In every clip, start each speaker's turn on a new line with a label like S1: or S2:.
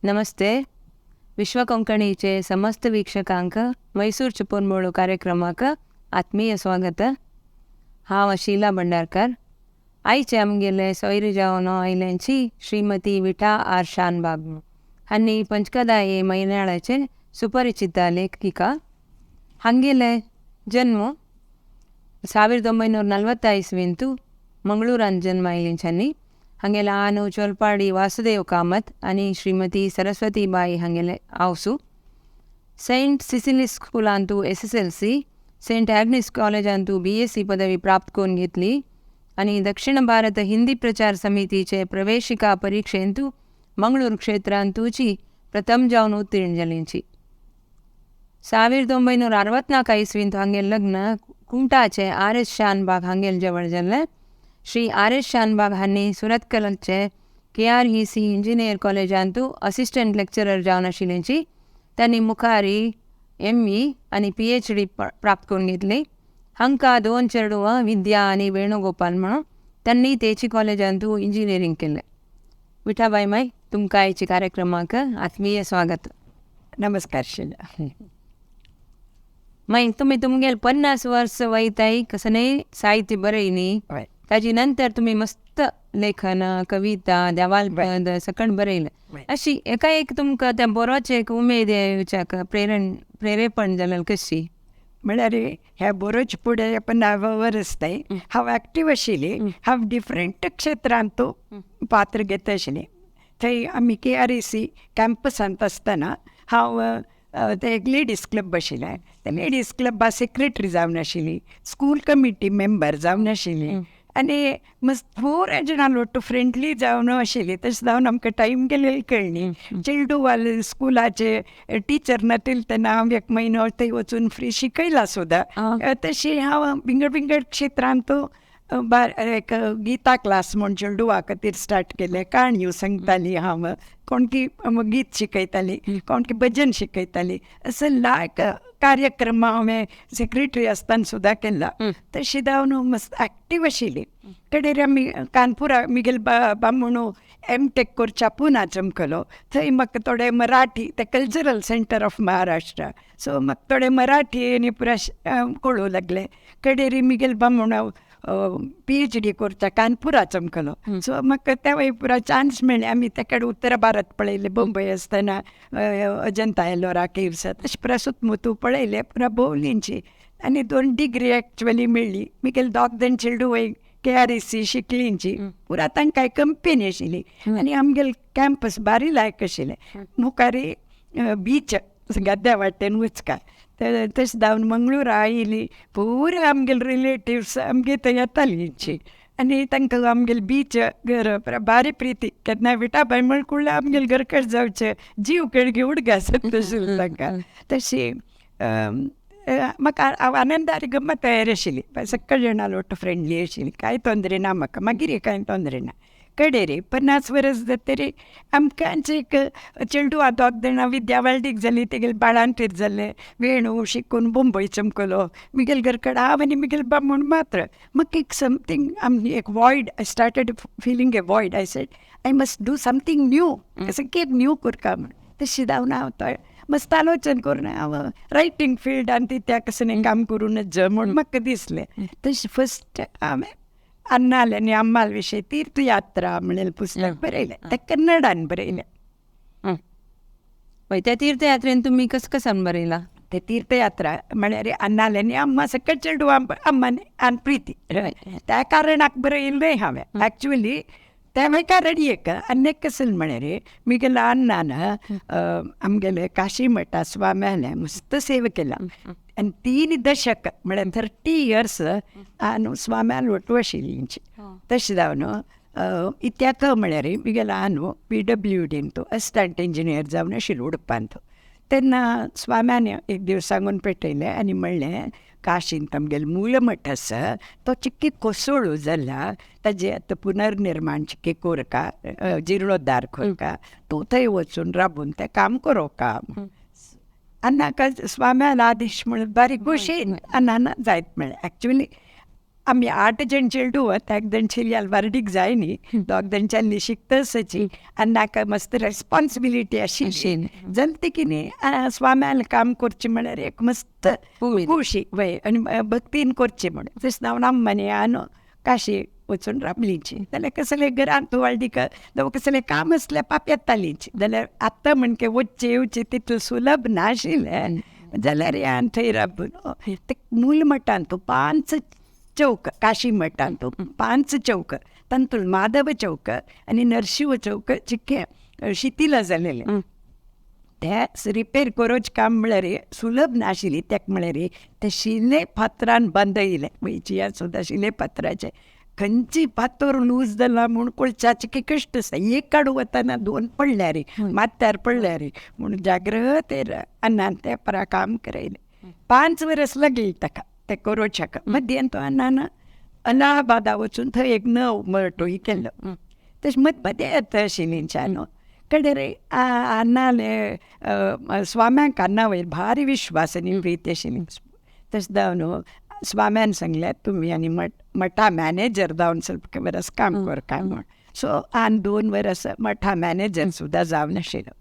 S1: नमस्ते. विश्व कोंकणीचे समस्त वीक्षकांक मैसूर चुपोनमोळू कार्यक्रमाक आत्मीय स्वागत. हांव शीला भंडारकर. आयचे आमगेले सोयरी जावन आयल्यांची श्रीमती विठा आर शानबाग हांणी पंचकदा हे म्हयन्याळाचे सुपरिचित लेखिका. हांगेले जन्म 1940 ಇಸ್ವಿಂತು ಮಂಗಳೂರಾನ್ ಜನ್ಮ आयलींच्यांनी. हांगेले आनु चोलपाडी वासुदेव कामत आनी श्रीमती सरस्वती बाई हांगेले आवसू. सेंट सिसिली स्कुलांतू SSLC, Saint Agnes कॉलेजांतू BSc पदवी प्राप्त करून घेतली आनी दक्षिण भारत हिंदी प्रचार समितीचे प्रवेशिका परीक्षेंतू मंगळूर क्षेत्रांतूची प्रथम जावन उत्तीर्ण जालींची. 1964 इस्वींत हांगेले लग्न कुमटाचे आर एस शानबाग हांगेले जवळ जाल्लें. श्री आर एस शानबाग हांणी सुरतकलचे KREC engineer कॉलेजांतू असिस्टंट लेक्चरर जावन आशिल्ल्यांची. तांणी मुखारी ME आनी PhD प्राप्त करून घेतली. हांकां दोन चेडवां विद्या आनी वेणुगोपाल म्हणून. तांणी तेची कॉलेजांतू इंजिनियरींग केलें. विठाबाई माई, तुमकां आयच्या कार्यक्रमाक आत्मीय स्वागत.
S2: नमस्कार शीला.
S1: मागीर तुमी तुमगेले 50 वर्स वयताय कसलेंय साहित्य बरयनी. ताजी नंतर तुमी मस्त लेखन, कविता, देवालपद सकण बरयलें. अशी एकाएक तुमकां त्या बरोवचें एक उमेद येवच्याक प्रेरेपण जालें कशी?
S2: म्हळ्यार ह्या बरोवचे फुडें 50 वर्स थंय हांव एक्टीव आशिल्ली. हांव डिफरंट क्षेत्रांत पात्र घेता आशिल्लें. थंय आमी KREC कॅम्पसांत आसतना हांव ते एक लेडीज क्लब आशिल्लें, त्या लेडीज क्लबा सेक्रेटरी जावन आशिल्ली, स्कूल कमिटी मेंबर जावन आशिल्ली आनी मस्त पुराय जाणां लोटू फ्रेंडली जावन आशिल्ली. तशें जावन आमकां टायम गेलेली कळ्ळी. चेडूं स्कुलाचे टिचर नातिल्ले तेन्ना हांव एक म्हयनो थंय वचून फ्री शिकयलां सुद्दां. तशी हांव विंगड विंगड क्षेत्रांत एक गीता क्लास म्हूण चेडवां खातीर स्टार्ट केलें. काणयो सांगताली हांव, कोण की गीत शिकयताली, कोण की भजन शिकयताली. असो लायक कार्यक्रम हांवें सेक्रेटरी आसतना सुद्दां केला. तशी जावन मस्त एक्टीव आशिल्ली. कडेर आमी कानपुरा मिगेल बामणू MTech करच्या पुना चमकलो. थंय म्हाका थोडे मराठी, ते cultural centre of Maharashtra, so म्हाका थोडे मराठी आनी पुरा कळूं लागले. कडेर मिगेल बामणू PhD करच्या कानपुरा चमकलो. सो म्हाका तेवूय पुरा चान्स मेळ्ळें. आमी ते कडेन उत्तर भारत पळयलें, बंबय आसतना अजंता एलोरा केव्स तशें पुरा सुतमुतू पळयलें, पुरा भोंवलींची आनी 2 डिग्री एक्चुअली मेळ्ळी. मिगेल दोग जाण चेडूं KREC शिकलींची, पुरा तांकां कंपनी आशिल्ली आनी आमगेले कॅम्पस बारी लायक आशिल्लें. मुखारी बीच गद्द्या वाटेन वचका. तशें जावन मंगळूरा आयली, पुरा आमगेले रिलेटिव्स आमगे थंय येतालींची आनी तांकां आमगेले बीच घर बारी प्रिती. केन्ना विठाबाय म्हण कुडल्या आमगेले घर कशें जावचें, जीव कळगी उडगा तशें तांकां. तशी म्हाका हांव आनंदारी गम्मत तयार आशिल्ली. सगळे जाणां लोट फ्रेंडली आशिल्ली, कांय तोंदरे ना म्हाका, मागीर कांय तोंदरे ना. कडेर 50 वर्स जातरी आमकां एक चेडवां दोग जाणां विद्या वाल्डीक जाली, तेगेले बाळांतीर जालें. वेणू शिकून बंबय चमकलो. मिगेल घर कडेन हांव आनी मिगेल बामण मात्र. म्हाका एक समथींग आमची एक void, I started feeling a void. I said I must do something new, अशें एक न्यू करता म्हण. तशें जावन हांव थंय मस्त आलोचन करून हांव रायटींग फिल्डान त्या कसलें काम करूं नज म्हूण म्हाका दिसलें. तशें फस्ट हांवें अन्नाल आनी अम्माल विशय तीर्थयात्रा म्हणलेलें पुस्तक बरयलें, तें कन्नडान बरयलें.
S1: हय, त्या तीर्थयात्रेन तुमी कसं कसान बरयलां?
S2: ते तीर्थयात्रा म्हळ्यार अन्नाल आनी अम्मा सगळे चेडवां अम्माने आनी प्रिती त्या कारणाक बरयलें हांवें. एक्चुअली तें कारण एक आनी एक कसलें म्हळ्यार मिगेल्या अन्नान आमगेले काशी मठा स्वाम्याले मस्त सेवा केला आनी 3 दशक म्हळ्यार 30 इयर्स आनु स्वाम्याल ಒಟ್ಟು आशिल्लींची. तशें जावन इत्याक म्हळ्यार मिगेलो आनु PWD अंतू असिस्टंट इंजिनियर जावन आशिल्लो उडपांत. तेन्ना स्वाम्यान एक दीस सांगून पेटयलें आनी म्हणलें काशींत आमगेलो मूल मठ आसा तो चिक्की कोसळू जाला, ताजें आतां पुनर्निर्माण चिक्की कोरका, जिर्णोद्धार कोरका, तूं थंय वचून राबून तें काम करोका. आनी नाका स्वाम्यान आदेश म्हणून बारीक खोशयेन अन्नान जायत मेळ्ळें. एक्चुअली आमी 8 जण चेडूं एक जण चेडयाल वार्डीक जाय न्ही, 2 जण चल्ली शिकता आसाची आनी नाका मस्त रेस्पॉन्सिबिलिटी आशिल्ली जालें ती कितें स्वाम्यान काम करचें म्हळ्यार एक मस्त खुशी वय आनी भक्तीन करचें म्हणून. तशें जावन अम्मानी हांव काशी वचून राबलीची जाल्यार कसलें घरांत व्हडलीक जावं कसलें काम आसल्यार पाप येतालीच जाल्यार आतां म्हणके वचचें येवचें तितलें सुलभ नाशिल्लें जाल्यार हांवें थंय राबून ते मूल मठांत 5 चौक काशी मठांत 5 चौक तातूंत माधव चौक आनी नरशिंव चौक चिक्के शिथिल जालेले ते रिपेर करोच काम म्हळ्यार सुलभ नाशिल्ली. तेका म्हळ्यार ते शिले फातरान बांदयले वयची सुद्दां शिले फातराचे खंयची फातर लूज जाला म्हूण कोळशाचे कश्ट आसा, एक काडूं वतना 2 पडल्यार माथ्यार पडल्यार म्हूण जाग्रत अण्णान ते परा काम करयलें. 5 वर्स लागली ताका ते करोच्याक. मध्यान तो अण्णान अलाहाबादा वचून थंय एक नव मठूय केलो. तशें मदीं येता आशिल्ली न्हू कडेर अण्णाले स्वाम्यांक अण्णा वयर भारी विश्वास आनी प्रीती आशिल्ली. तशें जावन स्वाम्यान सांगलें तुमी आनी मठा मॅनेजर जावन ಸ್ವಲ್ಪ वरस काम कर काय म्हूण. सो आनी 2 वरस मठा मॅनेजर सुद्दां जावन आशिल्लो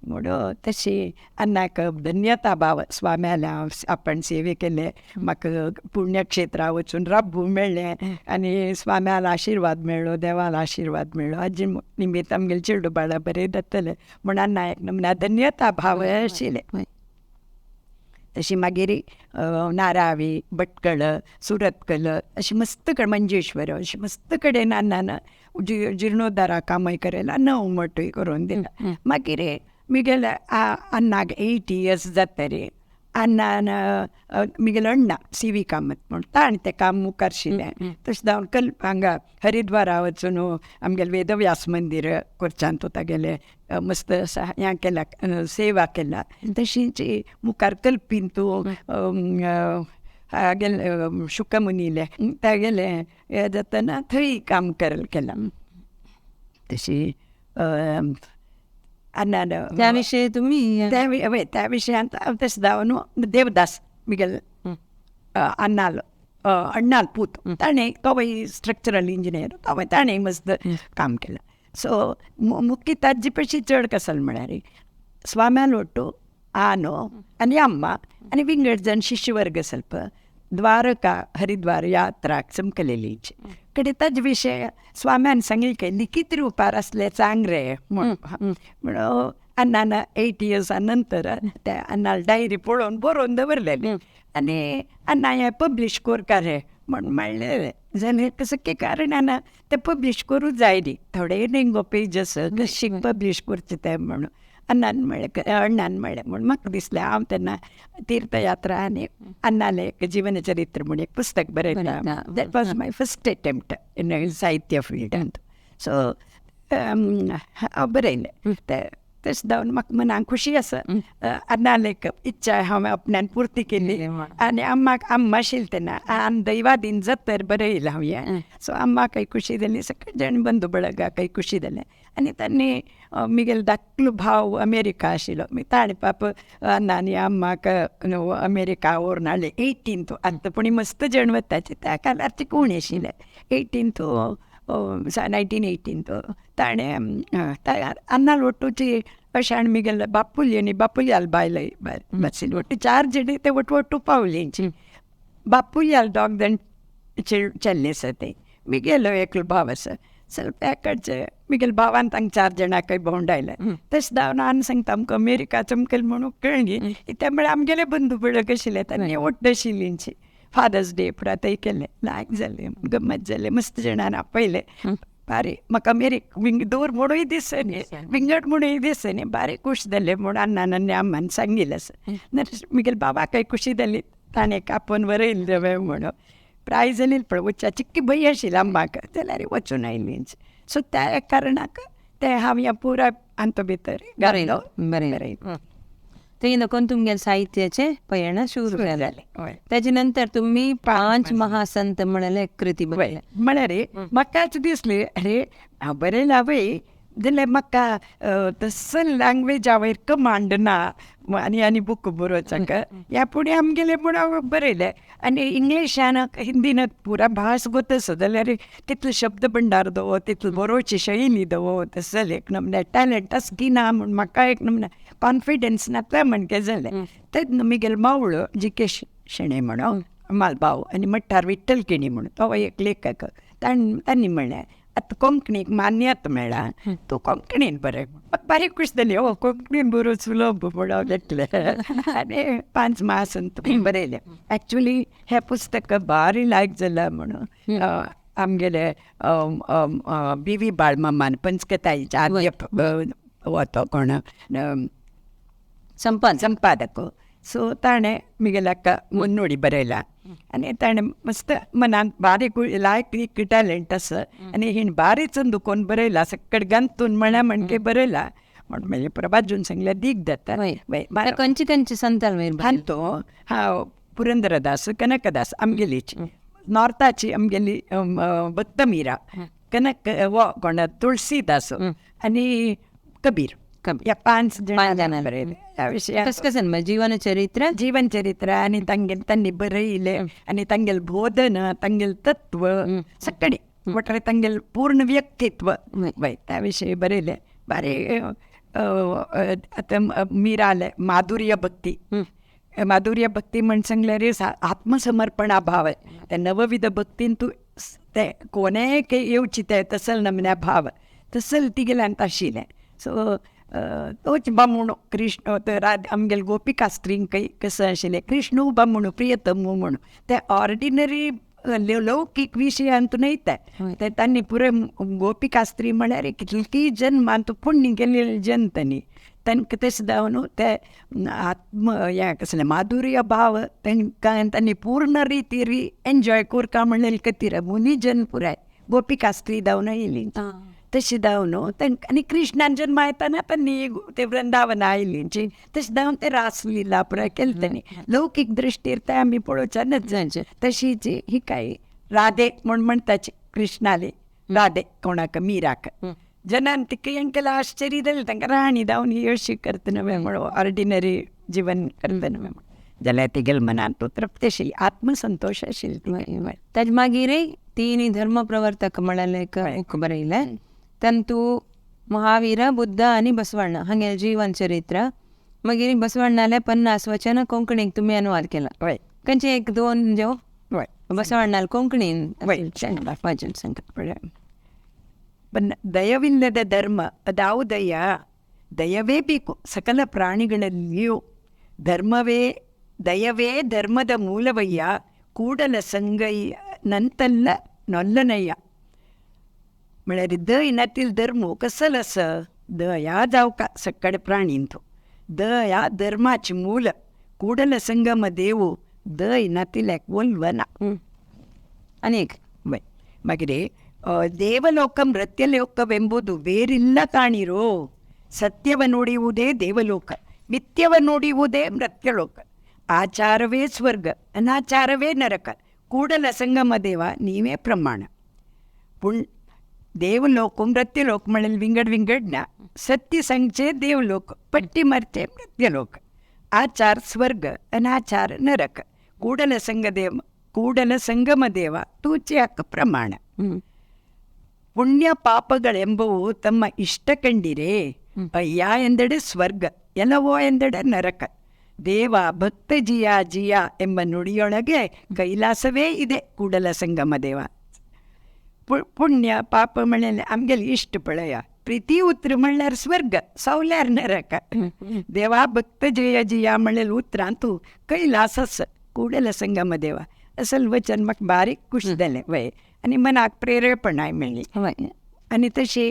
S2: म्हणून तशी अण्णाक धन्यता भाव स्वाम्याला आपण सेवे केले, म्हाका पुण्यक्षेत्रा वचून राबू मेळ्ळें आनी स्वाम्याला आशिर्वाद मेळ्ळो, देवाला आशिर्वाद मेळ्ळो. हाजे निमित्त आमगेले चेडूं बाळां बरें जातलें म्हूण अण्णा एक नमुना धन्यता भाव आशिल्लें. तशी मागीर नारावी, भटकळ, सुरतकल अशी मस्त कडेन मंजेश्वर अशी मस्त कडेन अण्णान जिर्णोद्धारा कामय करयला, नव मठूय करून दिला. मागीर मिगेले अण्णाक 8 इयर्स जातरी अण्णान मिगेलो अण्णा सी वी कामत म्हूण ताणें तें काम मुखारशिल्लें. तशें जावन कल हांगा हरिद्वारा वचून आमगेलें वेदव्यास मंदीर करच्यान तो तागेलें मस्त हें केला, सेवा केला. तशीच मुखार कल्पीन तूं हागेले शुकमुनीले तागेलें हें जातना थंय काम केलां. तशी अण्णान
S1: त्या विशयी तुमी
S2: त्या विशयांत तशें जावन देवदास मिगेल अण्णालो अण्णाल पूत ताणें तोवूय स्ट्रक्चरल इंजिनियर तोवूय ताणें मस्त काम केलां. सो मुख्य ताजे पशी चड कसल म्हळ्यार स्वाम्याल ಒಟ್ಟು ಆನು आनी अम्मा आनी विंगड जण शिष्यवर्ग ಸ್ವಲ್ಪ द्वारका हरिद्वार यात्रा चमकलेली कडे ताजे विशय स्वाम्यान सांगले काय लिखित रुपार असले चांग रे म्हूण. म्हणून अण्णान 8 इयर्सा नंतर त्या अण्णाल डायरी पळोवन बरोवन दवरलेली आनी अण्णा हें पब्लीश करका रे म्हूण म्हणलेलें. जाल्यार कसं की कारणान तें पब्लीश करूं जाय न्ही, थोडे नेंगो पेजस कशी पब्लीश करचें तें म्हणून अण्णान म्हणलें अण्णान म्हणलें म्हूण म्हाका दिसलें हांव तेन्ना तीर्थयात्रा आनी अण्णालें एक जीवनचरित्र म्हूण एक पुस्तक बरयता. That was my first attempt in साहित्य फिल्डांत. सो हांव बरयलें तें. तशें जावन म्हाका मनाक खुशी आसा अण्णाले एक इच्छा हांवें आपल्यान पुर्ती केली आनी अम्माक अम्मा आशिल्ली तेन्ना आनी दैवादीन जातर बरयलां हांव हें. सो अम्माकय खुशी जाली, सगळे जाण बंधू बळगाकय खुशी जालें. आनी तांणी मिगेलो धाकलो भाव अमेरिका आशिल्लो ताणें पाप अण्णा आनी अम्माक अमेरिका व्हरून हाडलें 18th. आतां पूण मस्त जण वताचे त्या काळार ते कोण आशिल्ले 18th 1918 ताणें अण्णाल ಒಟ್ಟುची अशें आनी मिगेले बापूली आनी बापुल्याल बायल बसीन ಒಟ್ಟು 4 जणी ते ಒಟ್ಟು ಒಟ್ಟು पावलींची. बापुल्याल 2 जण चेल्ले आसा ते, मिगेलो एकलो भाव आसा ಸ್ವಲ್ಪ कडचे मिगेले भावान तांकां 4 जाणांकय भोंवडायले. तशें जावन आनी सांगता आमकां अमेरिका चमकेल म्हणून कळ्ळी त्या म्हळ्यार आमगेले बंधू बळग आशिल्ले तांणी ओट्ट आशिल्लींची फादर्स डे पुरा थंय केलें, लायक जालें, गम्मत जालें, मस्त जाणांनी आपयलें. बारी म्हाका अमेरिका विंग दूर म्हणूय दिसनी विंगड म्हणूय दिसनी बारी खूश जालें म्हूण अण्णान आनी अम्मान सांगिल्लें आसा. मिगेले बाबाकय खुशी जाली ताणें आपोवन बरयल्लें म्हणून प्रायज जाली पळय वचच्या चिक्की भंय आशिल्ली अम्माक जाल्यार वचून आयली. सो त्या कारणाक तें हांव हें पुराय आमचो भितर घातलो
S1: बरयलें. थंय नकोन तुमगेलें साहित्याचें पयण सुरू जालें. ताजे नंतर तुमी 5 महासंत म्हणलें कृती बरयल्या.
S2: म्हळ्यार म्हाकाच दिसलें अरे हांव बरयलां पळय जाल्यार म्हाका तसल लँग्वेज हांव कमांड ना आनी आनी बूक बरोवचाक ह्या फुडें आमगेलें म्हूण हांव बरयलें. आनी इंग्लिशान हिंदीन पुरा भास गोत आसा जाल्यार तितलो शब्द भंडार दवो तितलो बरोवची शैली दवो तसले एक नमूने टॅलंट आसा की ना म्हूण म्हाका एक नमूने कॉन्फिडन्स नासलें म्हणके जालें. तेन्ना म्हगेलो मावळो जी के शणै म्हणून मालभाव आनी मट्टार विठ्ठल केणी म्हणून तो एक लेखक, तांणी म्हणलें आतां कोंकणीक मान्यत मेळ्ळा तूं कोंकणीन बरय. म्हाका बारीक खूश जाली, हो कोंकणीन बरोवप सुलभ म्हणून घेतलें आनी 5 मासान बरयलें. एक्चुली हें पुस्तक भारी लायक जालां म्हणून आमगेले बी वी बाळमामान पंचकथाईच्या आद्य तो कोण संपादक, सो ताणें म्हगेल्या मुन्नुडी बरयला आनी ताणें मस्त मनाक बारीक लायक एक टॅलंट आसा आनी हिणें बारीक चंदुकोन बरयला सक्कड गंतून म्हळ्यार म्हणके बरयला म्हण म्हजे प्रभाजून सांगल्यार दीग जाता.
S1: खंयचे खंयचे संताल
S2: तो हा पुरंदरदास, कनकदास आमगेलीची नॉर्थाची आमगेली भक्त मीरा, कनक वो कोण तुळसीदास आनी कबीर, ह्या 5 जाणां बरयलें. ह्या विशयान
S1: कशें कशें जीवन चरित्र,
S2: जीवन चरित्र आनी तांगेले तांणी बरयलें आनी तांगेलें बोधन, तांगेलें तत्व सगळें म्हटल्यार तांगेलें पूर्ण व्यक्तित्व वय त्या विशयी बरयलें. बारी आतां मीरालें माधुर्य भक्ती, माधुर्य भक्ती म्हण सांगल्यार आत्मसमर्पणा भाव, ते नवविध भक्तीन तूं ते कोणेय येवची ते तसल नमन्या भाव तसल तिगेल्यान आशिल्लें. सो तोच बामूण कृष्ण आमगेले गोपिका स्त्रींकय कसो आशिल्लें कृष्णू बामूण प्रियतम म्हूण ते ऑर्डिनरी लौकीक विशयांत न्हय ते तांणी पुराय गोपिका स्त्री म्हळ्यार कितली जन्मांत पुण्य केल्ले जन तांणी तांकां तशें जावन ते आत्म हें कसलें माधुर्य भाव तांकां तांणी पूर्ण रितीर एन्जॉय करता म्हणलें खातीर मुनी जन पुराय गोपिका स्त्री जावन येयली तशें जावन तांकां. आनी कृष्णान जन्मा येतना तांणी ते वृंदावना आयली तशें जावन ते रासलीला पुराय केलें तांणी. लौकीक दृश्टीर ते आमी पळोवच्यानच जायचे. तशीच ही काय राधे म्हूण म्हणटाची कृष्णाली राधे कोणाक मीराक जनान तिका हेंकां आश्चर्य जालें तांकां राणी जावन ही अशी करतना म्हूण ऑर्डिनरी जिवन करतना म्हूण जाल्यार तिगेल्या मनान तो तृप्त आशिल्ली, आत्मसंतोश आशिल्ली.
S1: ताजे मागीर तिनी धर्म प्रवर्तक म्हळ्यार एक बूक बरयलें. तातूंत महावीर, बुद्ध आनी बसवण्ण हांगेलें जीवन चरित्र. मागीर बसवण्णाले 50 वचन कोंकणीक तुमी अनुवाद केला. खंयचे एक दोन जेव ಬಸವಣ್ಣಲ್ಲಿ ಕೊಂಕಣಿ ವಚನ ಸಂಕಲ್ಪ.
S2: ದಯವಿಲ್ಲದ ಧರ್ಮ ಅದಾವುದಯ್ಯ? ದಯವೇ ಬೇಕು ಸಕಲ ಪ್ರಾಣಿಗಳಲ್ಲಿಯೂ. ಧರ್ಮವೇ ದಯವೇ ಧರ್ಮದ ಮೂಲವಯ್ಯ, ಕೂಡಲ ಸಂಗಯ್ಯ ನಂತಲ್ಲ ನೊಲ್ಲನಯ್ಯ. म्हळ्यार दय नातील धर्म कसल अस दया जावका सक्कड प्राणींतु, दया धर्माची मूल, ಕೂಡಲ ಸಂಗಮ ದೇವು ದಯ नातिल्याक ಒಲ್ವನ.
S1: ಅನೇಕ
S2: मागीर ದೇವಲೋಕ ಮೃತ್ಯಲೋಕವೆಂಬುದು ಬೇರಿಲ್ಲ ಕಾಣಿರೋ, ಸತ್ಯವ ನುಡಿಯುವುದೇ ದೇವಲೋಕ, ಮಿಥ್ಯವ ನುಡಿಯುವುದೇ ಮೃತ್ಯಲೋಕ. ಆಚಾರವೇ ಸ್ವರ್ಗ, ಅನಾಚಾರವೇ ನರಕ, ಕೂಡಲ ಸಂಗಮ ದೇವ ನೀವೇ ಪ್ರಮಾಣ. ದೇವಲೋಕ ಮೃತ್ಯಲೋಕ म्हळ्यार ವಿಂಗಡ ವಿಂಗಡನ, ಸತ್ಯ ಸಂಚೆ ದೇವಲೋಕ, ಪಟ್ಟಿ ಮರ್ಚೆ ಮೃತ್ಯಲೋಕ. ಆಚಾರ ಸ್ವರ್ಗ, ಅನಾಚಾರ ನರಕ, ಕೂಡಲ ಸಂಗದೇವ ಕೂಡಲ ಸಂಗಮ ದೇವ ತೂಚಿ ಹಾಕ ಪ್ರಮಾಣ. ಪುಣ್ಯ ಪಾಪಗಳೆಂಬುವು ತಮ್ಮ ಇಷ್ಟ ಕಂಡಿರೇ, ಅಯ್ಯ ಎಂದೆಡೆ ಸ್ವರ್ಗ, ಎಲ್ಲವೋ ಎಂದೆಡೆ ನರಕ. ದೇವ ಭಕ್ತ ಜಿಯ ಜಿಯ ಎಂಬ ನುಡಿಯೊಳಗೆ ಕೈಲಾಸವೇ ಇದೆ ಕೂಡಲ ಸಂಗಮ ದೇವ. ಪುಣ್ಯ ಪಾಪ म्हळ्यार आमगेले इश्ट पळया, ಪ್ರೀತಿ ಉತ್ರ म्हणल्यार ಸ್ವರ್ಗ, ಸೌಲ್ಯಾರ್ ನರಕ. ದೇವ ಭಕ್ತ ಜಯ ಜಿಯ म्हणलें उतरांतू कैलासस ಕೂಡಲ ಸಂಗಮ ದೇವ. असल वचन म्हाका बारीक खूश जालें वय, आनी मनाक प्रेरणपणाय मेळ्ळी. आनी तशी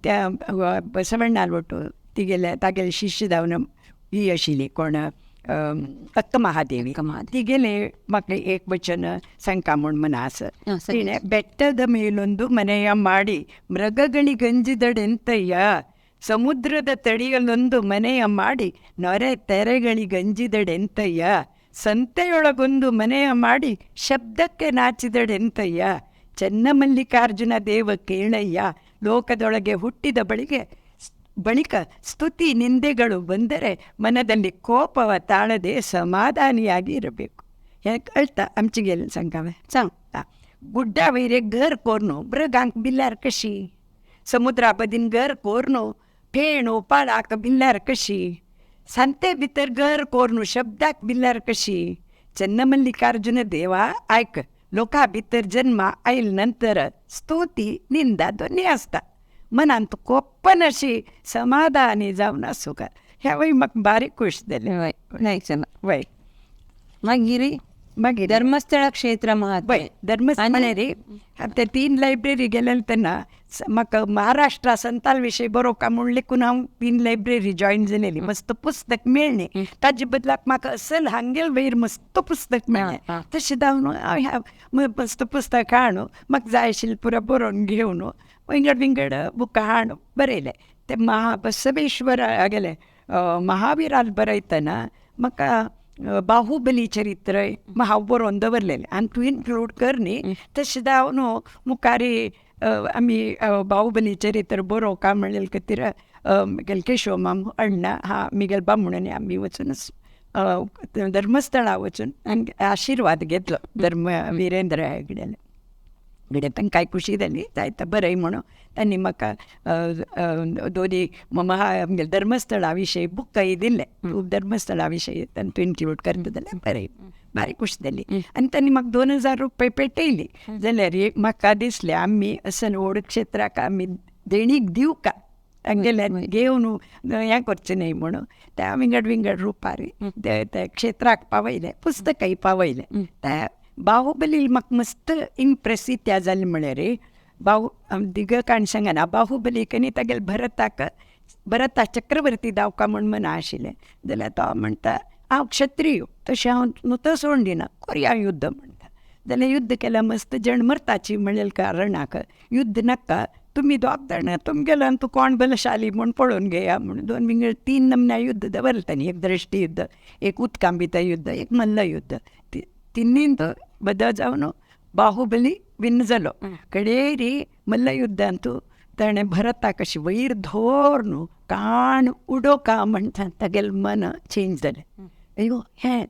S2: त्या बसवण्णाल वटू तिगेले तागेले शिश्य जावन ही आशिल्ली कोण अक्क महादेवी, तिगेले म्हाका एक वचन सांगता म्हूण मना आसा. तिणें ಬೆಟ್ಟದ ಮೇಲೊಂದು ಮನೆಯ ಮಾಡಿ ಮೃಗಗಳಿಗಂಜಿದಡೆಂತಯ್ಯ, ಸಮುದ್ರದ ತಡಿಯಲೊಂದು ಮನೆಯ ಮಾಡಿ ನೊರೆ ತೆರೆಗಳಿಗಂಜಿದಡೆಂತಯ್ಯ, ಸಂತೆಯೊಳಗೊಂದು ಮನೆಯ ಮಾಡಿ ಶಬ್ದಕ್ಕೆ ನಾಚಿದಡೆಂತಯ್ಯ, ಚನ್ನಮಲ್ಲಿಕಾರ್ಜುನ ದೇವ ಕೇಳಯ್ಯ, ಲೋಕದೊಳಗೆ ಹುಟ್ಟಿದ ಬಳಿಕ ಸ್ತುತಿ ನಿಂದೆಗಳು ಬಂದರೆ ಮನದಲ್ಲಿ ಕೋಪವ ತಾಳದೆ ಸಮಾಧಾನಿಯಾಗಿ ಇರಬೇಕು. हें कळटा आमचे गेले सांग हांवें सांग. गुड्डा वयर घर कोरनो मृगांक बिल्ल्यार कशी, समुद्रा बदीन घर कोरनो फेणो पाळाक बिल्ल्यार कशी, सांते भितर घर कोरनो शब्दाक बिल्ल्यार कशी. चन्नमल्लिकार्जुन देवा आयक, लोका भितर जन्मा आयल नंतर स्तुती निंदा दोन्ही आसता, मनांत कोप्पन अशी समाधानी जावन आसूंक. ह्यावय म्हाका बारीक खूश जालें. वय.
S1: मागीर
S2: मागीर
S1: धर्मस्थळ क्षेत्र महात्म्य.
S2: वय धर्मस्थळ रे ते 3 लायब्ररी गेलेले तेन्ना म्हाका महाराष्ट्रा संताल विशय बरोवका म्हूण लेखून हांव 3 लायब्ररी जॉयन जालेली. मस्त पुस्तक मेळ्ळें ताजे बदलाक म्हाका असल हांगेल वयर मस्त पुस्तक मेळ्ळें. तशें जावन हांव मस्त पुस्तक हाडून म्हाका जाय आशिल्लें पुरो बरोवन घेवन विंगड विंगड बुकां हाडून बरयलें. ते महाबसवेश्वर गेले महावीरान बरयतना म्हाका बाहुबली चरित्र हांव बरोवन दवरलेलें आनी तूं इन्क्लूड कर न्ही. तशें जावन मुखारी आमी बाहुबली चरित्र बरोवका म्हणलें खातीर म्हगेले केशव माम अण्णा हा म्हगेले बामणून आमी वचून धर्मस्थळा वचून आनी आशिर्वाद घेतलो धर्म विरेंद्र हेगड्याले घडये तांकां खुशी जाली जायते बरय म्हणून तांणी म्हाका दोनी आमगे धर्मस्थळा विशयी बुकय दिल्ले. खूब धर्मस्थळा विशयी तांतूं इन्क्लूड करता जाल्यार बरय, बारीक खुशी जाली. आनी तांणी म्हाका 2000 रुपये पेटयली. जाल्यार म्हाका दिसलें आमी असन व्हड क्षेत्राक आमी देणीक दिवका, तांगेल्या घेवन हें करचें न्हय म्हणून त्या विंगड विंगड रुपार ते क्षेत्राक पावयलें, पुस्तकय पावयलें. त्या बाहुबली म्हाका मस्त इम्प्रेस त्या जालें म्हळ्यार बाहु दिग काण सांगना बाहुबली न्ही तागेले भरताक भरता चक्रवर्ती दावका म्हूण मना आशिल्लें. जाल्यार तो म्हणटा हांव क्षत्रिय तशें हांव नुतो सोडून दिना, करया युद्ध म्हणटा. जाल्यार युद्ध केल्यार मस्त जण मरताची म्हणलें कारणाक युद्ध नाका, तुमी दोग जाणां तुमगेलो तूं कोण बलशाली म्हूण पळोवन घेया म्हूण 2 विंगड 3 नमन्या युद्ध दवरलें तांणी. एक दृश्टी युद्ध, एक उदकां भितर युद्ध, एक मल्ल युद्ध. तिन्ही बदल जावन बाहुबली विन्न जालो. कडेरी मल्लयुद्धांतू ताणें भरताक अशी वयर धर न्हू काण उडोवका म्हणटा तागेलें मन चेंज जालें. अयो हें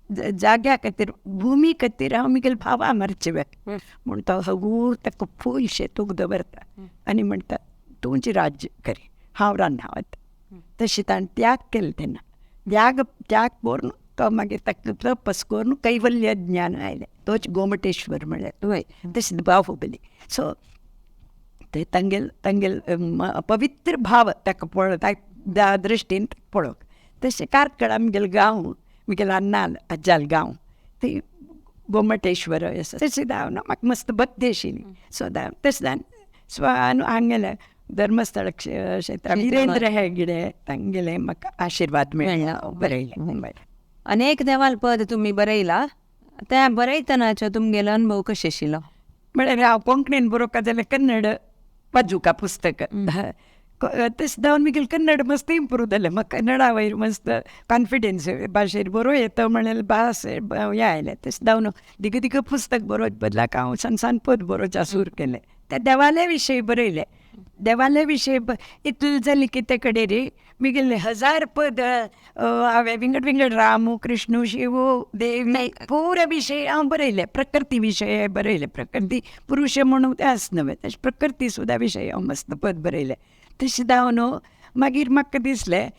S2: जाग्या खातीर भुमी खातीर हांव म्हगेले भावा मारचे म्हूण तो हगूर ताका फूल शेतूक दवरता आनी म्हणटा तुमचें राज्य करी हांव रान्ना वता. तशें ताणें त्याग केलो तेन्ना त्याग त्याग करून तो मागीर ताका तपस करून कैवल्य ज्ञान आयलें, तोच गोमटेश्वर म्हळ्यार.
S1: वय.
S2: तशें बाहुबली. सो ते तांगेल तांगेल पवित्र भाव ताका पळोवप त्या दृश्टीन पळोवप. तशें कार्कळ आमगेलो गांव म्हगेलो अन्नाल आज्जाल गांव ती गोमटेश्वर आसा. तशें जावन म्हाका मस्त भक्ती आशिल्ली. सो तशें जावन स्व हांगेलें धर्मस्थळ क्षेत्र विरेंद्र हेगडे तांगेले म्हाका आशिर्वाद मेळ्ळा बरयलें.
S1: अनेक देवाल पद तुमी बरयला, त्या बरयतनाचो तुमगेलो अनुभव कशें आशिल्लो?
S2: म्हळ्यार हांव कोंकणीन बरोवका जाल्यार कन्नड बाजूका पुस्तक तशें जावन म्हगेलें कन्नड मस्त इम्प्रूव जालें. म्हाका कन्नडा वयर मस्त कॉन्फिडन्स भाशेर बरोवं येता म्हणलें भास हें आयलें. तशें जावन दिग दिग पुस्तक बरोवचे बदलाक हांव सान सान पद बरोवचें सुरू केलें. त्या देवाले विशय बरयले. देवाले विशय इतलें जालें की ते कडेन रे म्हगेलें 1000 पद हांवें विंगड विंगड रामू कृष्णू शिवू देवी पुरो विशय हांव बरयले. प्रकृती विशय बरयले, प्रकृती पुरुश म्हणून ते आसना तशें प्रकृती सुद्दां विशय हांव मस्त पद बरयलें. तशें जावन मागीर म्हाका दिसलें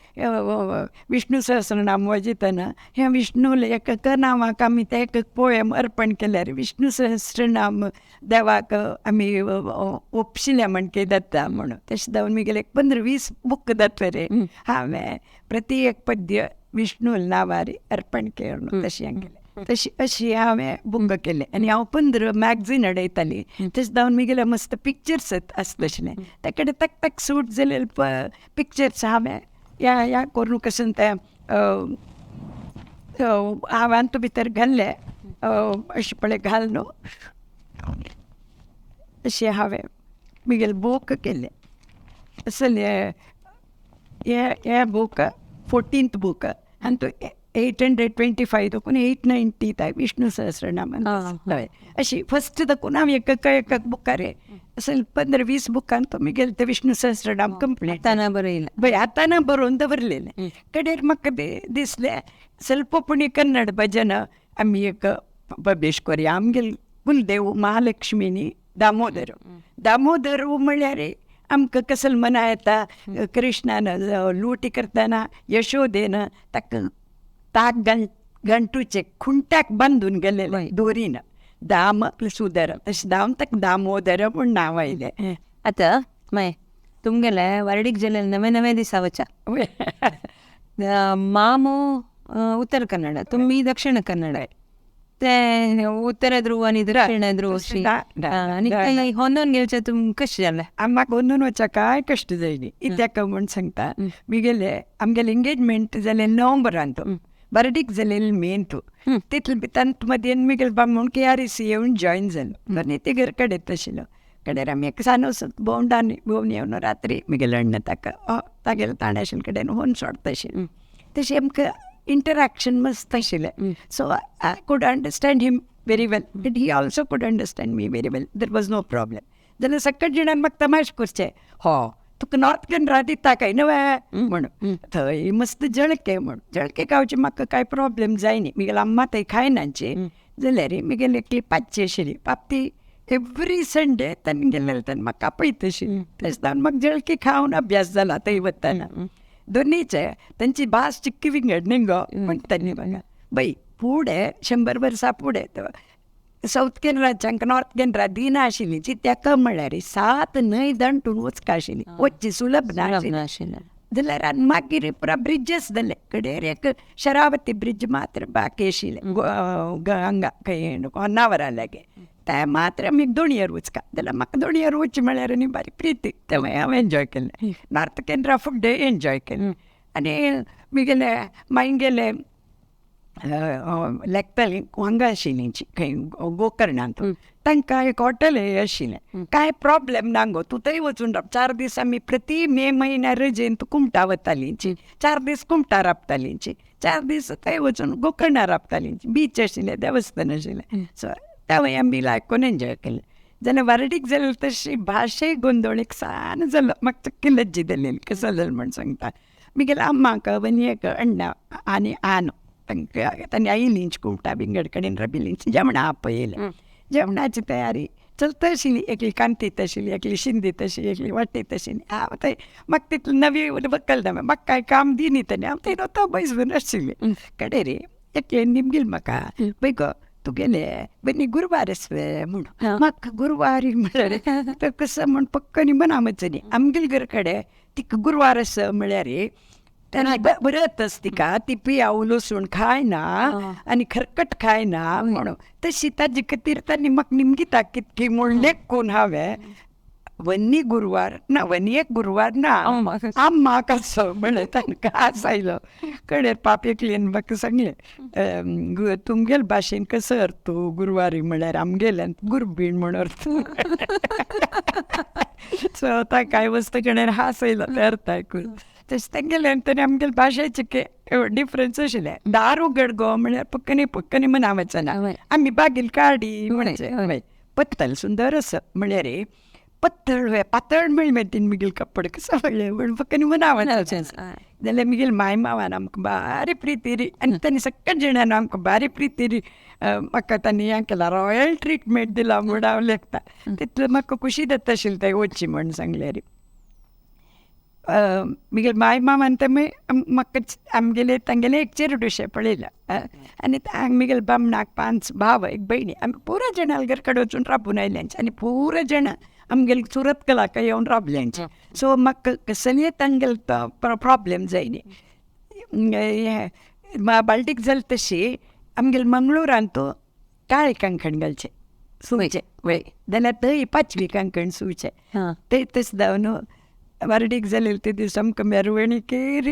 S2: विष्णू सहस्रनाम वाजयतना हें विष्णू एक नांवाक आमी तें एक पोयम अर्पण केल्यार विष्णू सहस्रनाम देवाक आमी ओपशिलें म्हण कितें जाता म्हणून. तशें जावन म्हगेलें एक 15-20 बूक जातले रे हांवें प्रति एक पद्य विष्णू नांवार अर्पण केलें. तशें हें केलें. तशी अशी हांवें बूक केलें आनी हांव 15 मॅगझीन हाडयतालीं. तशें जावन म्हगेलें मस्त पिक्चर्स आसतशें ते कडेन तक तक सूट जालेले पिक्चर्स हांवें ह्या ह्या करून कशें तें हांवें भितर घाल्ले अशें पळय घाल न्हू अशें हांवें म्हगेलें बूक केलें. असले हे बूक 14th book आनी तो 825 देखून 890 ताय विष्णू सहस्रनाम. हय, अशी फस्ट देखून हांव एक एक बुकार अशें 15-20 बुकान तो गेले ते विष्णू सहस्रनाम कंप्लीट.
S1: आतां बरयलें
S2: बय, आतां ना बरोवन दवरलेलें. कडेर म्हाका दिसलें ಸ್ವಲ್ಪ ಪುಣಿ कन्नड भजन आमी एक पब्लीश करया. आमगेले कुलदेव महालक्ष्मीनी दामोदर. दामोदर म्हळ्यार आमकां कसल मना येता, कृष्णान लुटी करतना यशोदेन ताका ताक गंटूचे खुंट्याक बांदून गेलेले दोरीन, दाम प्लस उदर, तशें दाम ताका दामोदर म्हूण नांव आयलें.
S1: आतां मागीर तुमगेले वार्डीक जाले नवे नवे दिसा वचा मामू उत्तर कन्नड, तुमी दक्षिण कन्नड, ते उत्तर ध्रुव आनी दक्षिण ध्रुव आनी होंदोन घेवचें तुमकां कशें जालें?
S2: म्हाका होंदून वचपाक कांय कश्ट जायनी. कित्याक म्हूण सांगता, मिगेले आमगेलें एंगेजमेंट जालें नोव्हेंबरांत, बर्डीक जालें मेंत, तितले भितर मदीं मिगेले बामण KREC येवन जॉयन जालो आनी ते घर कडेन आशिल्लो. कडेर आमी एक सान भोंवडानी भोंवन येवन रात्री मिगेले अण्ण ताका तागेले ताणें आशिल्ले कडेन होवन सोडता आशिल्लें. तशें आमकां इंटरॅक्शन मस्त आशिल्लें. So I could understand him very well but he also could understand me very well. There was no problem. जाल्यार सगळे जाणान म्हाका तमाश करचे, हो तुका नॉर्थ केनरा दिता काय न्हय म्हणून, थंय मस्त जळके म्हूण. जळके खावचे म्हाका कांय प्रॉब्लेम जायनी, मिगेले अम्मा थंय खायनाची. जाल्यार मिगेली एकली पाचशी आशिल्ली पापती एवरी संडे तांणी गेल्लें ताणें म्हाका आपयता आशिल्ली. तशें जावन म्हाका जळके खावन अभ्यास जाला थंय वतना. दोनीचे तांची भास चिक्की विंगड न्ही गो म्हणटाली म्हाका. बाई फुडें 100 वर्सां फुडें सावथ केनराच्यांक नॉर्थ केनरा दिनाशिल्ली जी ताका म्हळ्यार 7 न्हंय दांटून वचका आशिल्ली, वचची सुलभ नाशिल्लें. जाल्यार आनी मागीर पुरा ब्रिजीस जाले कडेर एक शरावती ब्रिज मात्र बाकी आशिल्लें हांगा खंय होन्नावरा लागीं, ते मात्र आमी दोणयेर वचका. जाल्यार म्हाका दोणयेर वचचें म्हळ्यार न्ही बारी प्रिती, तें हांवें एन्जॉय केलें. नॉर्थ केनरा फुडें एन्जॉय केलें. आनी मिगेले मागीर लेखताली हांगा आशिल्ली खंय गोकर्णांत, तांकां एक हॉटेल आशिल्लें. कांय प्रॉब्लेम ना गो, तूं थंय वचून राव. 4 दीस आमी प्रति मे म्हयन्या रजेंत कुमटा वतालीं, 4 दीस कुमटा राबतालीं, 4 दीस थंय वचून गोकर्णा राबतालीं. बीच आशिल्लें, देवस्थान आशिल्लें. सो तेंवूय आमी लायकून एन्जॉय केलें. जाल्यार वार्डीक जालें तशी भाशे गोंदळ एक सान जालो, म्हाका चक्की लज्जी जाली. कसो जालो म्हूण सांगता, मिगेले अम्माक वनयेक अण्णा आनी आन तांकां तांणी आयलींच कुमटा बिंगड कडेन रबिलींच जेवणां आपयलें. जेवणाची तयारी चलता आशिल्ली, एकली कांतीत आशिल्ली, एकली शिंदीत आशिल्ली, एकली वाटीत आशिल्ली. हांव थंय म्हाका तितली नवी वकल ना, म्हाका कांय काम दिनी ताणें, हांव थंय नव्हतो बैसून आशिल्लें. कडेर एकलेन निमगील म्हाका, पळय गो तुगेले बनी गुरवार आसले म्हूण. म्हाका गुरवारी म्हळ्यार तर कसो म्हूण पक्क न्ही मना न्ही. आमगेले घर कडेन तिका गुरवार आसा म्हळ्यार व्रत आस तिका, ती पियाव लसूण खायना आनी खरकट खायना म्हणून. तशी ताजे खातीर तांणी म्हाका निमगिता कितकी म्हूण लेखून हांवें वन्नी गुरवार ना, वन्नी एक गुरवार ना, आम्माक आसो म्हणलें तांकां हांस आयलो. कडेर पाप एकलेन म्हाका सांगलें, तुमगेले भाशेन कसो अर्थ गुरवारी म्हळ्यार, आमगेल्यान गुरबीण म्हूण अर्थ. सो ताका वस्त कडेन हांस आयलो तें अर्थ आयकून. तशें तेंगेल्यान तरी आमगेले भाशेचे डिफरन्स आशिल्लें. दार उगड गो म्हळ्यार पक्कनी पक्कनी मना वचना, आमी बागील काडी म्हणजे पत्तल सुंदर आसा म्हळ्यार पत्तळ पातळ म्हणलें तीन मिगेल कपडे कसो म्हणलें म्हण पक्कनी मना वचना. जाल्यार मिगेल माय मावान आमकां बारी प्रिती री आनी तांणी सगळ्या जाणान आमकां बारी प्रिती री. म्हाका तांणी हें केलां, रॉयल ट्रिटमेंट दिला म्हूण हांव लेखता. तितलें म्हाका खुशी जाता आशिल्ली थंय वचची म्हूण सांगल्यार. मिगेल माय मामान ते म्हाका आमगेले तांगेले एक चेरडुशें पळयलां. आनी मिगेल बामणाक 5 भाव एक भयणी, आमी पुरा जाणां घर कडेन वचून राबून आयल्यांचे आनी पुरा जाणां आमगेले सुरत कलाक येवन राबल्यांचे. सो म्हाका कसलीय तांगेले प्रॉब्लेम जायनी. बालटीक जालें तशी आमगेले मंगळुरांत काळे कांकण घालचें सुवचें वय, जाल्यार थंय पाचवी कांकण सुवचें. ते तशें जावन वार्डीक जालें ते दीस आमकां मेरवणीकेर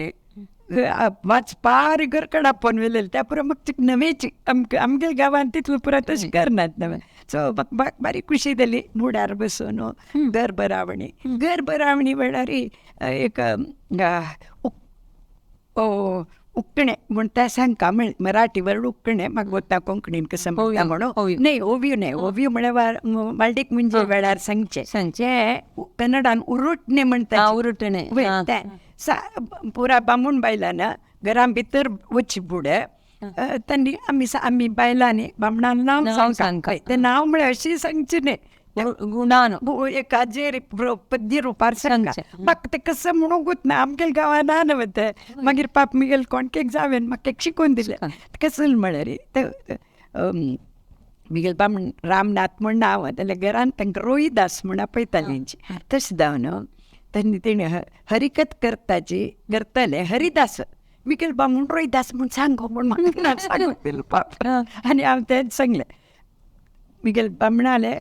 S2: वाचपार घर आपोवन व्हेलें. त्या पुरो म्हाका नवेची आमकां आमगेले गांवांत तितलो पुरो तशें करनात नवें. सो म्हाका बारी खुशी जाली मुडार बसून घर बरावणी. घर बरावणी म्हळ्यार एक उकणे म्हूण तें सांगका म्हळें मराठी वर्ड उकणे म्हाका गोत्ता कोंकणीन कसं म्हणटा म्हणून न्हय ओव्यू न्हय ओव्यू म्हळ्यार मालदीक मुंजे वेळार सांगचें जें कन्नडान उरुटणे म्हणटा
S1: उरुटणे
S2: तें पुरा बामूण बायलां घरां भितर वचचे फुडें तांणी आमी आमी बायलांनी बामणान नांव सांगका तें नांव म्हळ्यार अशी सांगचें न्हय
S1: गुणान
S2: एक आजेर पद्य रुपार सांगचें म्हाका तें कसं म्हणूंकूच ना आमगेल्या गांवान ना न्हय तें मागीर पाप मिगेल कोणकेक जावेन म्हाका एक शिकोवन दिलें कसं म्हळ्यार तें मिगेल बामण रामनाथ म्हण नांव जाल्यार घरान तांकां रोहिदास म्हण आपयतालीं तशें जावन तांणी तेणें हरिकत करताची करतले हरिदास मिगेल बामण रोहिदास म्हूण सांगो म्हूण म्हाका सांगून दिलें पाप आनी हांव तेंच सांगलें मिगेल बामणाले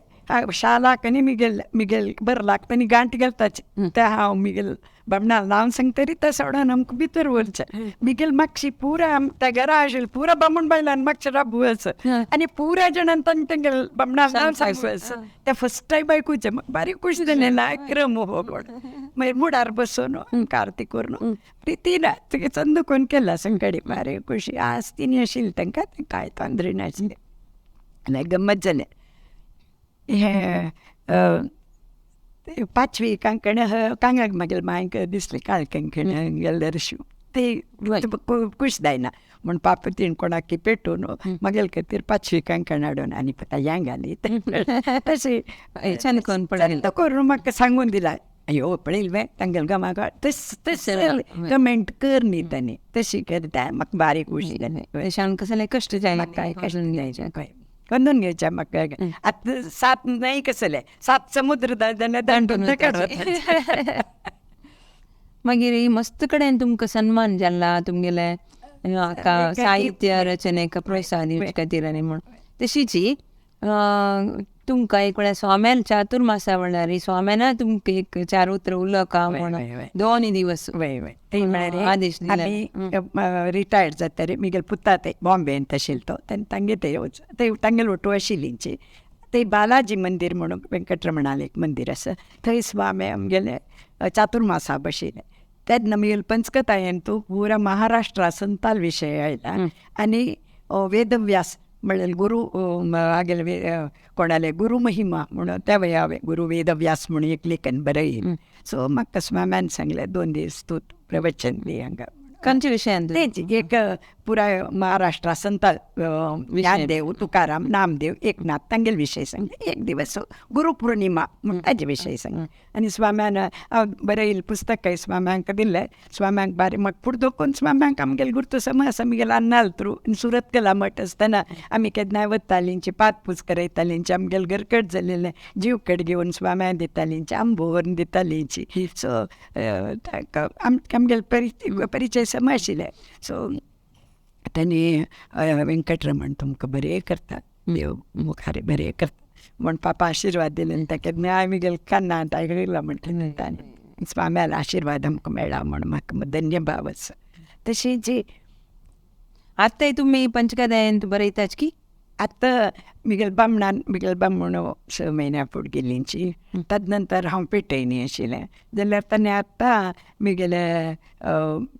S2: शालाक आनी मिगेल मिगेल बरलाक तांणी गांठ घालताचे तें हांव मिगेल बामणा नांव सांगतरी तें सोडून आमकां भितर व्हरचें मिगेल मागशी पुरा त्या घरा आशिल्लें पुरा बामण बायलान मागशे राबू आसा आनी पुरा जाणान तांणी तेंगेल बामणा नांव सांगू आसा तें फर्स्ट टायम आयकुचें म्हाका बारीक खुश जालें ना क्रम हो कोण मागीर मुडार बसून आरती करून प्रितीन चंद कोण केला संकडी बारीक खुशी आज तिनी आशिल्ली तांकां कांय तोंदरे नाशिल्लें आनी गम्मत जालें हें पांचवी कांकण कांगाक मागीर मांयक दिसलें काळ कांकण गेल्यार ते खूश जायना म्हूण पाप तिणें कोणाक पेटोवन मागीर खातीर पांचवी कांकण हाडून आनी हें घाली तशें चंद करून म्हाका सांगून दिला अयो पळयलें तांगेले गांवाक तस तशें कमेंट कर न्ही तांणी तशी करता म्हाका बारीक खुशी जालें
S1: तशें कसलें कश्ट जायना
S2: काय कश्ट जायचे खंय खंदून घेवचें म्हाका आतां सात न्हय कसलें सात समुद्र जाल्यार दांडून काडप
S1: मागीर मस्त कडेन तुमकां सन्मान जाला तुमगेले साहित्य रचनेक प्रोत्साहन दिवचे खातीर आनी म्हूण तशीची तुमकां एक वेळार स्वाम्यान चातुर्मासा वेळार स्वाम्यान तुमकां एक चार उतरां उलोवका म्हूण दोन दिवस
S2: ते म्हळ्यार
S1: आदेश दिले
S2: आमी रिटायर्ड जातरी मिगेल पुता ते बॉम्बेंत आशिल्लो तो तेन्ना तांगे ते ते तांगेले ओटू आशिल्लींची ते बालाजी मंदीर म्हणून वेंकटरमणालें एक मंदीर आसा थंय स्वामी आमगेले चातुर्मासा बशिल्ले तेन्ना मिगेल पंचकथायेन तूं पुरा महाराष्ट्रा संताल विशय आयला आनी वेदव्यास म्हळ्यार गुरू हागेले कोणाले गुरू महिमा म्हणून त्या हांवें गुरू वेदव्यास म्हणून एक लेखन बरयलें सो म्हाका स्वाम्यान सांगलें 2 दीस तूं प्रवचन दी हांगा
S1: खंयच्या विशयान
S2: तेंच एक पुराय महाराष्ट्रा संत ज्ञानदेव तुकाराम नामदेव एकनाथ तांगेले विशय सांगले एक दिवस गुरुपौर्णिमा म्हूण ताजे विशय सांगले आनी स्वाम्यान हांव बरयलें पुस्तकय स्वाम्यांक दिलें स्वाम्यांक बारी म्हाका फुडें दवरून स्वाम्यांक आमगेले गुर्तू सम आसा आमगेले अन्नाल थ्रू सुरत कला मठ आसतना आमी केन्नाय वतालींची पातपूज करयतालींची आमगेले घरकट जालेलें जीव कड घेवन स्वाम्या दितालींची आंबो व्हरून दितालींची सो आमगेले परिचय सम आशिल्ले सो तांणी वेंकटरमण तुमकां बरें करता देव मुखार बरें करता म्हूण पापा आशिर्वाद दिले आनी ताका हांवें मिगेल कान्ना आयकला म्हणटा ताणें स्वाम्यालो आशिर्वाद आमकां मेळ्ळा म्हूण म्हाका धन्य भाव आसा तशी जी
S1: आतांय तुमी पंचकथायेंत बरयताच की
S2: आतां मिगेल बामणान मिगेल बामण 6 म्हयन्या फुडें गेल्लींची तद नंतर हांव पेटयनी आशिल्लें जाल्यार ताणें आतां मिगेले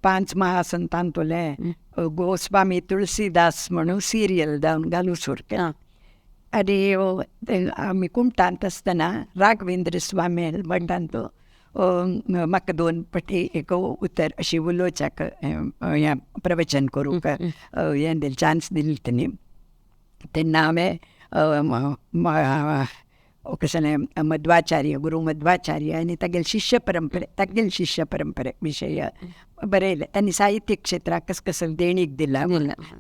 S2: 5 महासंतांतले गोस्वामी तुळसीदास म्हणून सिरियल जावन घालूं सुरू केलें आनी आमी कुमटांत आसतना राघवेंद्र स्वामी मठांत म्हाका 2 पटी एक उतर अशी उलोवच्याक हें प्रवचन करूंक हें दिलें चान्स दिली तेणी तेन्ना हांवें कसलें मध्वाचार्य गुरू मध्वाचार्य आनी तागेले शिश्य परंपरे तागेले शिश्य परंपरे विशय बरयलें तांणी साहित्य क्षेत्राक कस कसं देणीक दिलां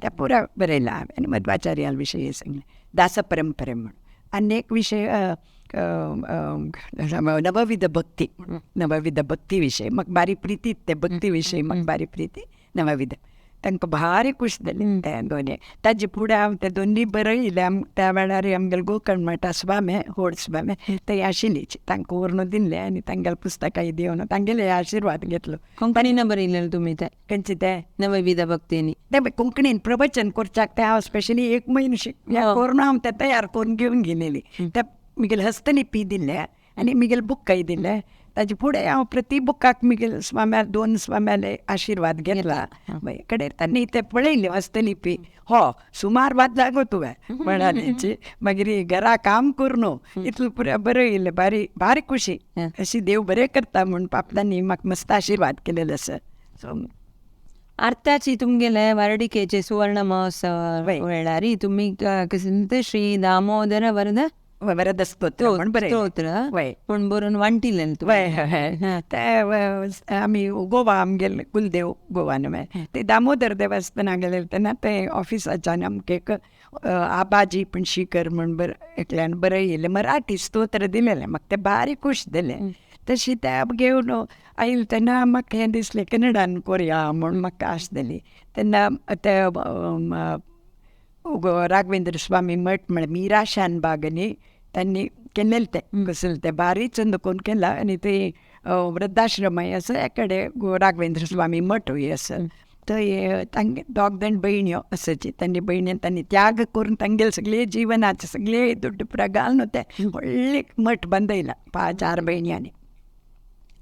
S2: तें पुरा बरयलां हांवें आनी मध्वाचार्या विशय सांगलें दास परंपरे म्हूण आनी एक विशय नवविध भक्ती नवविध भक्ती विशय म्हाका बारीक प्रिती ते भक्ती विशय म्हाका बारीक प्रिती नवविध तांकां भारी खूश जालें ते दोनी ताजे फुडें हांव ते दोनूय बरयले त्या वेळार आमगेले गोकर्ण मठा स्वामी व्हड स्वामी थंय आशिल्लीच तांकां व्हरून दिल्लें आनी तांगेले पुस्तकांय दिवन तांगेले आशिर्वाद घेतलो.
S1: कोंकणीन बरयलेलें तुमी तें
S2: खंयचें तें
S1: नवविध भक्तीनी
S2: तें कोंकणीन प्रवचन करच्याक तें हांव स्पेशली एक म्हयनो करून हांव तें तयार करून घेवन गेलेली. ते मिगेले हस्तलिपी दिल्ले आनी मिगेले बुक्कय दिल्ले ताजे फुडें हांव प्रति बुकाक मिगेल स्वाम्या 2 स्वाम्याले आशिर्वाद घेतला. कडेन तांणी ते पळयले हस्तलिपी, हो सुमार वाद जागो तुवें म्हणालीची. मागीर घरा काम करून इतलें पुरो बरयलें, बारी बारी खुशी अशी देव बरें करता म्हूण पापतांनी म्हाका मस्त आशिर्वाद केलेलो आसा. सो
S1: अर्थाची तुमगेले वर्डिकेचे सुवर्ण महोत्सव वेळार तुमी श्री दामोदर वरद
S2: वरद स्तोत्र म्हूण
S1: स्तोत्र पूण बरोवन वांटिलें.
S2: ते आमी गोवा आमगेले कुलदेव गोवा न्हय, ते दामोदर देवस्थाना गेले तेन्ना ते ऑफिसाच्यान आमकां एक आबाजी पण शिकर म्हूण एकल्यान बरयलें मराठी स्तोत्र दिलेलें, म्हाका तें बारी खूश जालें. तशी ते घेवन आयलें तेन्ना म्हाका हें दिसलें कन्नडान कोरया म्हूण म्हाका आश जाली. तेन्ना ते राघवेंद्र स्वामी मठ म्हळ्यार मीरा शानबाग न्ही त्यांनी केलेलें तें कसलें तें बारी चंद करून केलां. आनी ते वृद्धाश्रमय आसा एकडे राघवेंद्र स्वामी मठूय आसा, थंय तांगे दोग जाण भयण्यो आसाची, तांणी भयणी तांणी त्याग करून तांगेले सगळे जिवनाचे सगळे दुड्ड पुरा घालून ते व्हडलें मठ बांदयला 4 भयण्यांनी.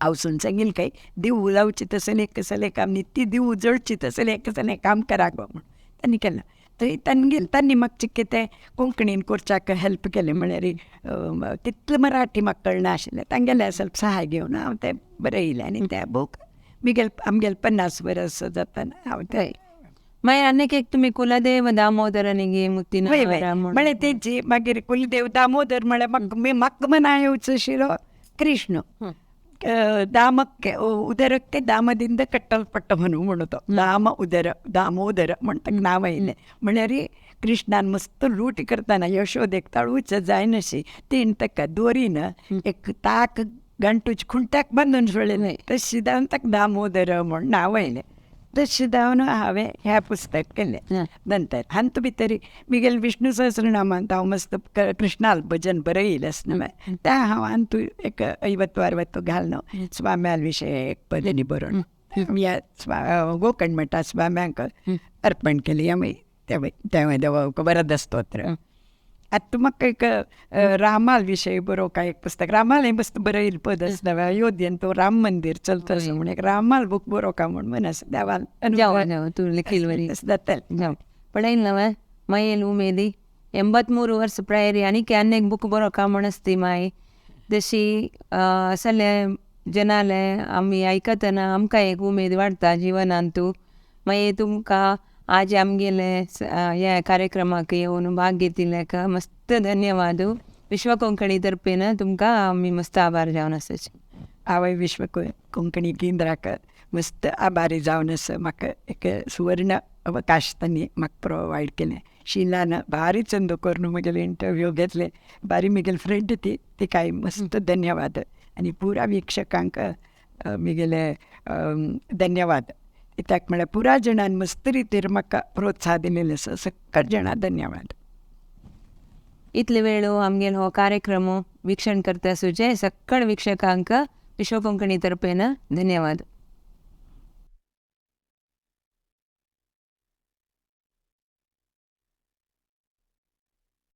S2: हांव सांगिल्लें काय दिवू लावची तसलें कसलें काम न्ही, ती दिवू जळची तसलें कसलें काम करा गो म्हूण तांणी केलां. थंय तांगेले तांणी म्हाका चिक्के तें कोंकणीन करच्याक हेल्प केलें, म्हळ्यार तितलें मराठी म्हाका कळनाशिल्लें, तांगेलें सल्प सहाय घेवन हांव तें बरयलें. आनी तें बूक मिगेल आमगेले 50 वर्स जातना हांव तें.
S1: मागीर आनीक एक तुमी कुलदेव दामोदर मुत्तीन
S2: म्हळ्यार तेजी मागीर कुलदेव दामोदर म्हळ्यार म्हाका म्हाका मना येवचो आशिल्लो कृष्ण. दामಕ್ಕೆ ಉದರಕ್ಕೆ ದಾಮದಿಂದ ಕಟ್ಟಲ್ಪಟ್ಟವನು म्हणतो, दाम उदर दामोदर म्हणटा नांव आयलें. म्हळ्यार कृष्णान मस्त लूट करतना यशोदेक ताळूच जायनाशी तीन ताका दोरीन एक ताक गंटूच खुंट्याक बांदून सोडलें, तशी जावन ताका दामोदर म्हूण नांव आयलें. तशें जावन हांवें हें पुस्तक केलें. नंतर हातूंत भितर मिगेल विष्णू सहस्रनामांत हांव मस्त कृष्णाल भजन बरयलें आसा न्हय, तें हांव हातूंत एक 50 60 घालून स्वाम्याल विशय एक पदनी बरोवन ह्या गोकर्ण मठा स्वाम्यांक अर्पण केली आमी तें वरद स्तोत्र. आतां म्हाका एक रामाल विशय बरोवंक एक पुस्तक, रामाल हें मस्त बरयलें पद आसा न्हय, अयोध्येन तो राम मंदीर चलता आसा म्हूण एक रामाल बूक बरोवंक म्हूण मन आसा, देवान
S1: जातलें. पळयलें न्हय मागीर उमेदी 83 वर्स प्रायरी आनी आनी बूक बरोवंक म्हूण आसती मागीर जशी असले जनाले आमी आयकतना आमकां एक उमेद वाडटा जिवनांतू. मागीर तुमकां आज आमगेले ह्या कार्यक्रमाक येवन भाग घेतिल्ल्याक मस्त धन्यवाद. विश्व कोंकणी तर्फेन तुमकां आमी मस्त आभार जावन आसाचे.
S2: हांवें विश्व कोंकणी केंद्राक मस्त आभारी जावन आसा, म्हाका एक सुवर्ण अवकाश तांणी म्हाका प्रोवायड केलें. शिलान भारी चंद करून म्हगेले इंटरव्यू घेतले, बारी म्हगेली फ्रेंड ती, तिकाय मस्त धन्यवाद. आनी पुरा वीक्षकांक म्हगेले धन्यवाद. कित्याक म्हळ्यार पुरा जाणान मस्त रितीर म्हाका प्रोत्साह दिलेलो आसा, सगळ्या जाणां धन्यवाद.
S1: इतले वेळ आमगेलो हो कार्यक्रम वीक्षण करता सुचे सगळ वीक्षकांक विश्व कोंकणी तर्फेन धन्यवाद.